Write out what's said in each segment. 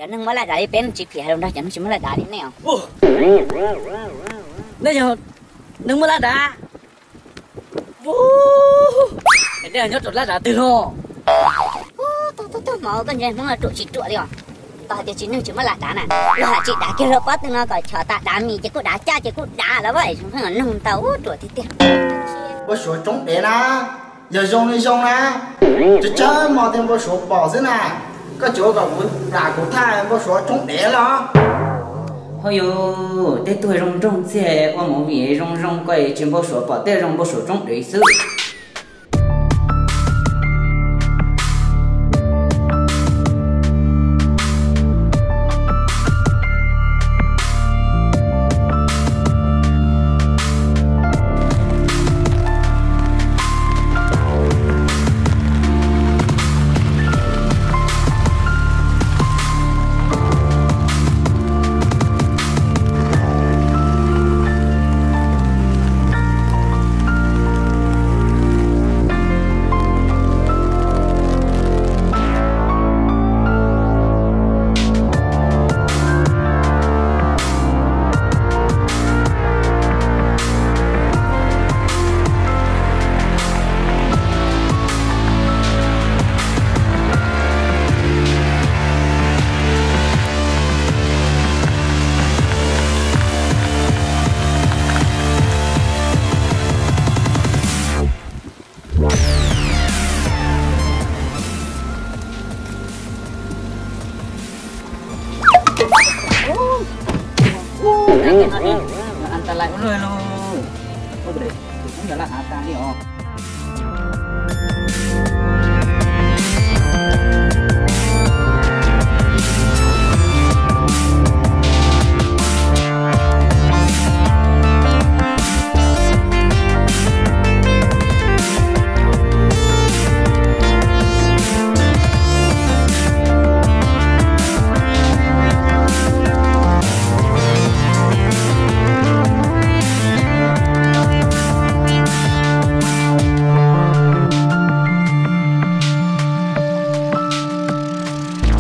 Cov neeg muaj laj dav li peb tsis phim hais lus nrog cov neeg tsis muaj laj dav li nej os. Nej yog neeg muaj laj dav. Nej nyob rau laj dav twg no? Tug Hmoob, koj ntsia Hmoob no ruam tsis ruam li os. Koj hais tias tsis neeg tsis muaj laj dav na, koj hais tsis dav kiag rau pob tw no kom chov tas dav mis ces kuj dav caj ces kuj dav lawm, pheej los nug ntau, ruam tiag tiag. Npau suav tsoob dev na, yog zoo li zoo na, tsis tshaj hmo tias npau suav pom xwb na. Koj tsis ua kom kuv plam kuv thaj npau suav tsoob dev los? Ho yus tej tug zoo nraug ntxiag ua movie zoo zoo ko tsis npau suav pom tej zoo npau suav tsoob dev xwb.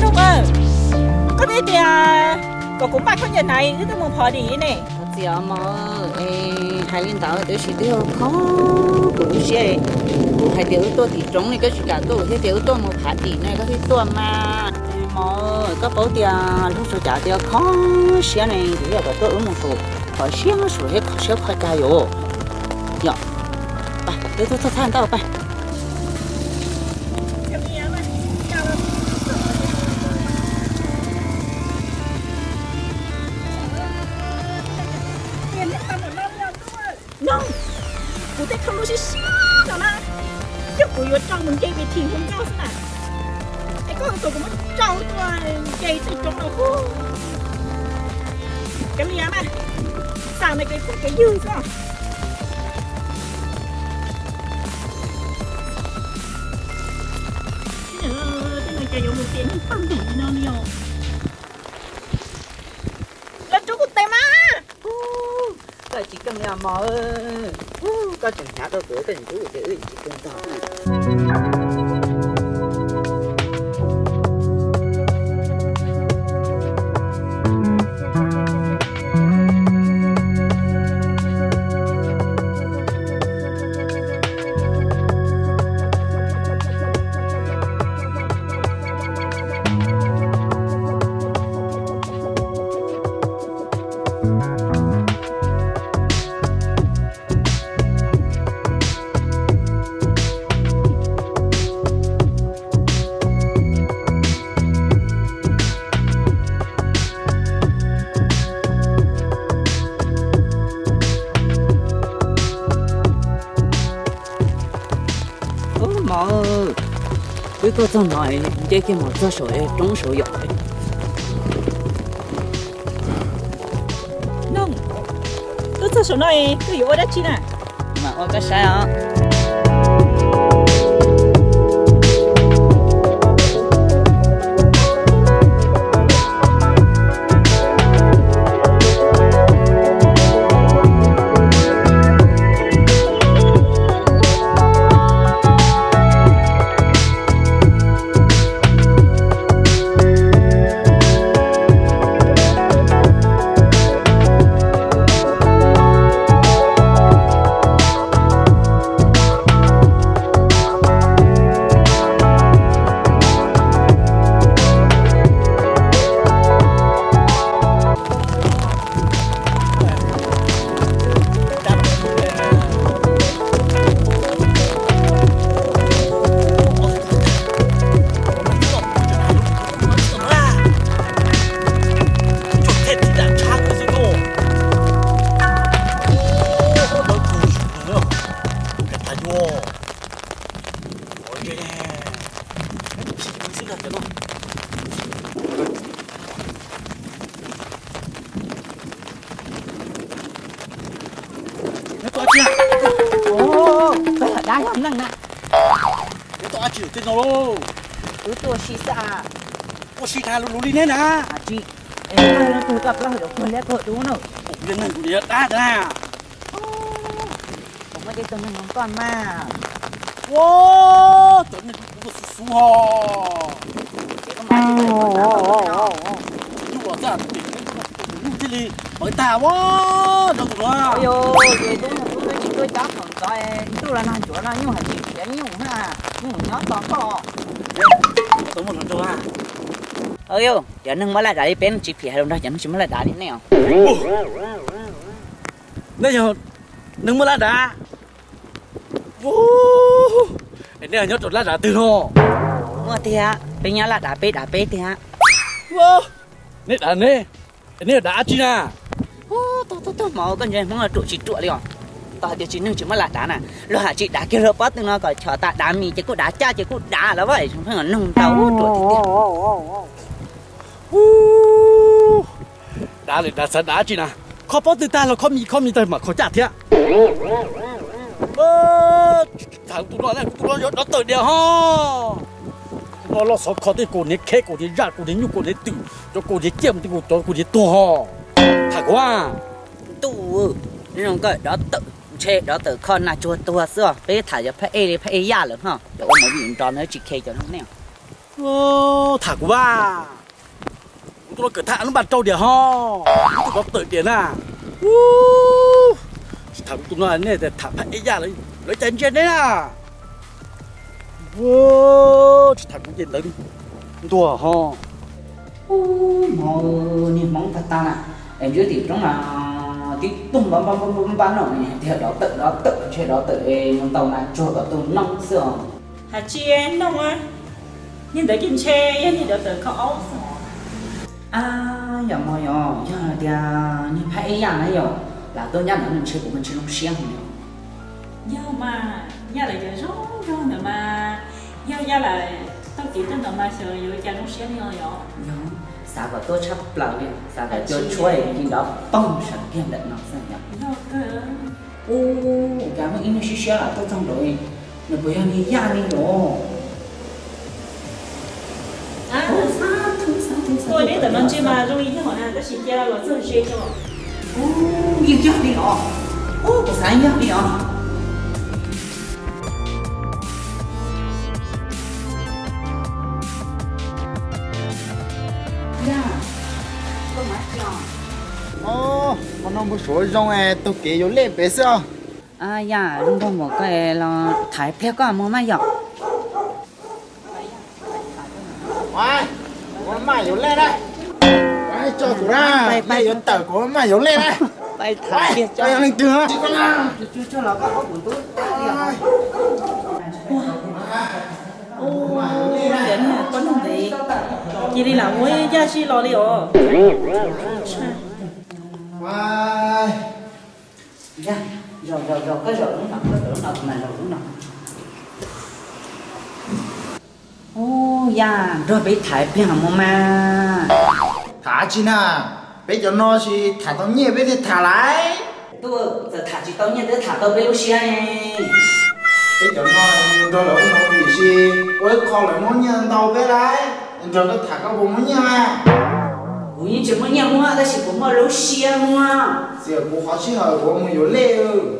Noog, koj twb tias kom kuv npaj khaub ncaws hnaiv wb tuaj mus party ne. Txiv os mos, hais li ntawd tiam sis twb yog kho kuv lub siab. Kuv hais tias wb tuaj tim roob ne koj tsis kam tuaj, kuv thiaj tias wb tuaj mus party ne koj thiaj tuaj mas. Mos, koj paub tias luag tsuas cav tias kho siab ne, kuv yog kom tuaj wb mus saum qhov siab saum thiab kho siab kho cag yom. Yom, pab, wb tuaj txog thaj ntawd pab. Noog, kuv tej khau lub siab siab no na, yog kuv yuav rau mus nce vis thim hu nkauj xwb na. Es koj tus kuv muab rau tuaj nce tej roob no. Kav liam mas, xam na kev phooj kev ywg xwb. Tej no cas yuav mus tias neeg paj ntim li no li os. Los rub kuv tes mas. Koj tsis keej li os mos, koj tseem hnyav rau kuv, koj tseem rub kuv tes wb tsis keej ntag. Ub mos, wb tuaj txog no nce kiag mus txog saum roob saud yom. Noog, tuaj txog saum no koj yuav ua dab tsi na? Mam ua koj saib os. Dab yog neeg na. Wb tuaj dab tsi tej no lauj? Wb tuaj ua si xwb a. Ua si na, luv luv li neb na. Tsis, koj plaub hau tuag liab koj dub na. Kuv yog neeg, kuv yog dab na. Kuv muaj tej tug neeg zoo koj mas. Ua, cov neeg kuv xub xub ho. Ces koj mas tsis tau ntuj los txaj, tus nyuj thiaj li pawv tag ua. Cov tus no, ces tub no tub twb tsis tuaj cob thaum ntxov, ntuj los nag ncuav no nyuj hais tsis khiav nyuj na, nyuj nyob tos koj. Cov neeg muaj laj dav li peb tsis phiam hais lus nrog cov neeg tsis muaj laj dav li nej os. Nej yog neeg muaj laj dav. Nej nyob rau laj dav twg no? Muaj tiag, peb nyob laj dav peb dav peb tiag. Nej dav ne, nej dav dab tsi na? Tog tog tog, hmov koj ntsia hmoob no ruam tsis ruam li os. Tau hais tias tsis neeg tsis muaj laj dav na, luag hais tsis dav kiag luag pob tw no kom chov tas dav mis ces kuj dav caj ces kuj dav lawm, pheej nug ntau ruam tiag tiag. Dav li dav xav dav dab tsi na? Kho pob tw tag los kho mis, kho mis tag mam kho caj thiab. Tham tus no, tus no yuav dov tawm diam ho. Tus no loj xov kho tej kaus hniav kheb, kaus hniav zaj, kaus hniav nyuj, kaus hniav twm, cov kaus hniav ciaj mus tej kaus, cov kaus hniav tuag ho. Tham kuv a. Ntuj, zoo koj dov tawm, ntshe dov tawm kho nas tsuag tuag xwb os. Peb tham cov phab ej li phab ej yaj lawm ho, cov ua movie nrov no tsis khe cov zoo nej. Tham kuv a. Kuv tus no kawm thaj lub npaj rau diam ho. Kuv tus dov tawm diam na. Tsis tham kuv tus no, nej tham phab ej yaj lawm, lawv cas ntsia neb na. Tsis tham kuv ces ntawd ntuag ho. Hmoob, niag hmoob tag tag na, es ntsib tim roob na, tib tug npab npab npab npab no tiag, dov tawm dov tawm, ntshe dov tawm es mus ntaus nas tsuag kom tuag noob xwb os. Hais tsis noob, niag ntawd ces ntshe yog niag dov tawm kho aub xwb. Yog mog, yog, yog tias niag phab ej yaj na yog, lam tuaj nyob ntawd ntshe kuv mas ntshe zoo siab heev li. Yog mas, yaj lawv cov zoo zoo ntawd mas, yog yaj lawv taug kev tuaj ntawd mas xyov yuav cas zoo siab li os yog. Yog, xav kom tuaj tshaj plaws li, xav kom cua tshuab li nrov poog saum kiag ntawm no xwb yog. Ua cas muaj ib niag siab siab lam tuaj txog nraud, nws puas yog niag yaj li los? Tuaj neb ntawm no ntshe mas zoo li yog na, tab sis cia los txog ze tso. Ub, yeej yog li os. Ub, kuv xav yog li os. Yaj, koj mas tsis os. Qhov no npau suav zoo es taug kev yuav lej pem xwb os. Yaj, zoo nraug npaum koj los tham pliag koj mus mas yom. Kuv maj yuav lej na. Tso kuv na, lej yuav tawm kuv maj yuav lej na. Pais tham kiag tso. Leej twg? Tsuag tsuag los koj paub kuv tub. Ua, cov niag poj ntxoog ntawd cia li lam muab yaj sib los li os. Yaj, zaum zaum zaum, koj zaum lub no, koj zaum lub no, kuv mam zaum lub no. Ub, yaj, nrog peb tham pliag mus mas. Tham tsi na, peb cov no tsis tham tau nyiaj peb thiaj tham laiv. Tub, txawm tham tsis tau nyiaj twb tham tau peb lub siab ne. Peb cov no nrog lawv ua movie tsis ua ib qho lawv muab nyiaj ntau peb laiv, nrog koj tham koj puas muaj nyiaj mas. Kuv yeej tsis muaj nyiaj muab tab sis kuv muaj lub siab muab. Txiv, kuv qhov sij hawm kuv mus yuav lej.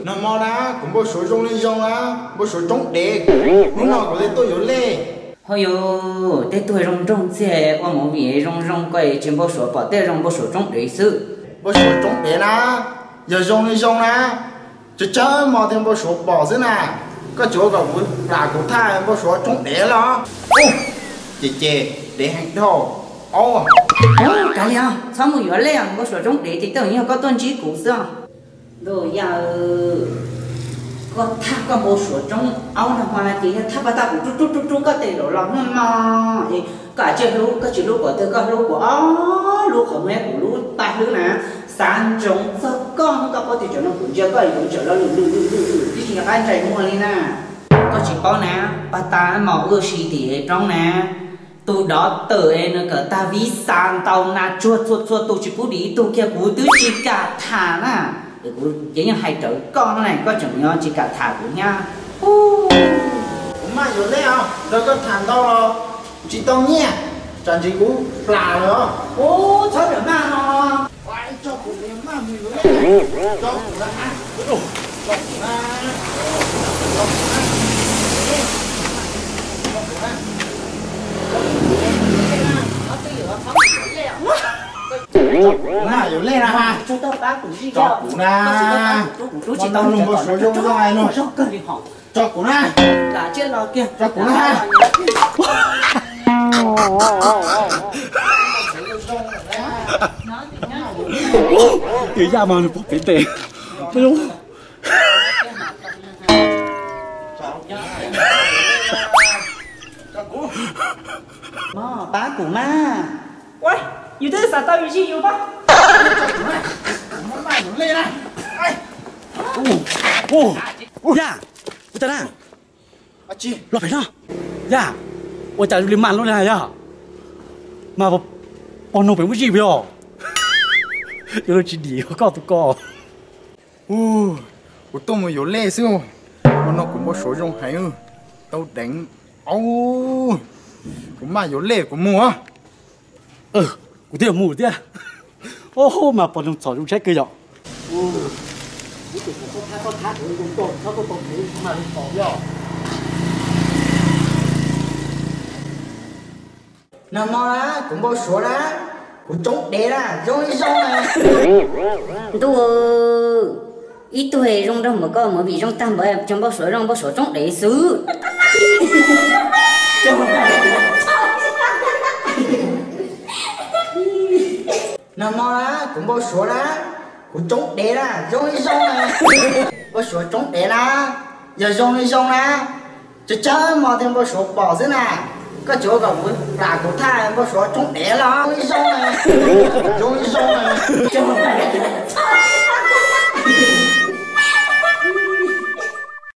Nag hmo na, kuv npau suav zoo li zoo na, npau suav roob dev. Hnub no kuv li tuaj yuav lej. Ho yus tej tug zoo nraug ntxiag ua movie zoo zoo ko tsis npau suav pom tej zoo npau suav roob dev xwb. Npau suav roob dev na, yog zoo li zoo na, tsawg tsawg hmo thiaj npau suav pom xwb na. Koj tsuas kom kuv plam kuv thaj npau suav roob dev los. Ces ces dev heev dhau. Kav liam, txhob mus yuav lej, npau suav roob dev ces tej yog koj tuaj ntsib kuv xwb. Ntuj yaj, koj thaj koj npau suav roob aub nag hmo na ces yog thaj paj tag kuv rub rub rub rub koj tes laus los hnub no, koj tsis hlub, koj tsis hlub kuv twg, koj hlub kuv ob lub qhov muag, kuv lub paj hlwb na. Xav ntsoov txog koj, koj paub tias tsam no kuv ntsia koj kuv tseem lo lwm lwm lwm lwm lwm tib si qab ntsais muag li na. Koj tsis paub na, paj tag mas wb si tim roob na, tus dov tawm es nws kawm tag vib xa ntau nas tsuag txhua txhua tus tsis pub dim ib tug kiag, kuv twb tsis kam tham na. Kuv ces yeej hais rawv koj na, koj tseem yuav tsis kam tham kuv thiab. Kuv maj yuav lej os, nrog koj tham ntau los tsis tau nyiaj, tsam ntsis kuv plam lawm os. Ub, txhob rawm maj no. Tso kuv maj mus yuav lej, tso kuv na, tso kuv na, tso kuv na, tso kuv na. Kuv maj yuav lej na ha. Tso kuv na. Kuv tsis tau lub npau suav zoo zoo no. Tso kuv na. Tso kuv na. Yaj mas nws pog pem tes. Pab kuv mas. Yus twb xav tau yus zij yus pab. Yaj, ua cas na? Los pem no. Yaj, ua cas li mas lub li na yog? Mas pog nug pem muaj zij puas yog? Yuav luag tsis dim koj tus ko. Kuv tuaj mus yuav lej xwb. Ua no kuv npau suav zoo heev, tau deev. Kuv maj yuav lej kuv mus. Kuv thiaj mus thiab. Mas pog nug txhom zoo saib kawg yom. Nag hmo na, kuv npau suav na, kuv tsoob dev na, zoo li zoo na. Ntuj, ib tug zoo nraug npaum koj, movie zoo tag npaum, cov npau suav zoo, npau suav tsoob dev xwb. Nag hmo na, kuv npau suav na, kuv tsoob dev na, zoo li zoo na. Npau suav tsoob dev na, yog zoo li zoo na, tsawg tsawg hmo thiaj npau suav pom xwb na. Koj tsis ua kom kuv plam kuv thaj npau suav tsoob dev los zoo li zoo na. Zoo li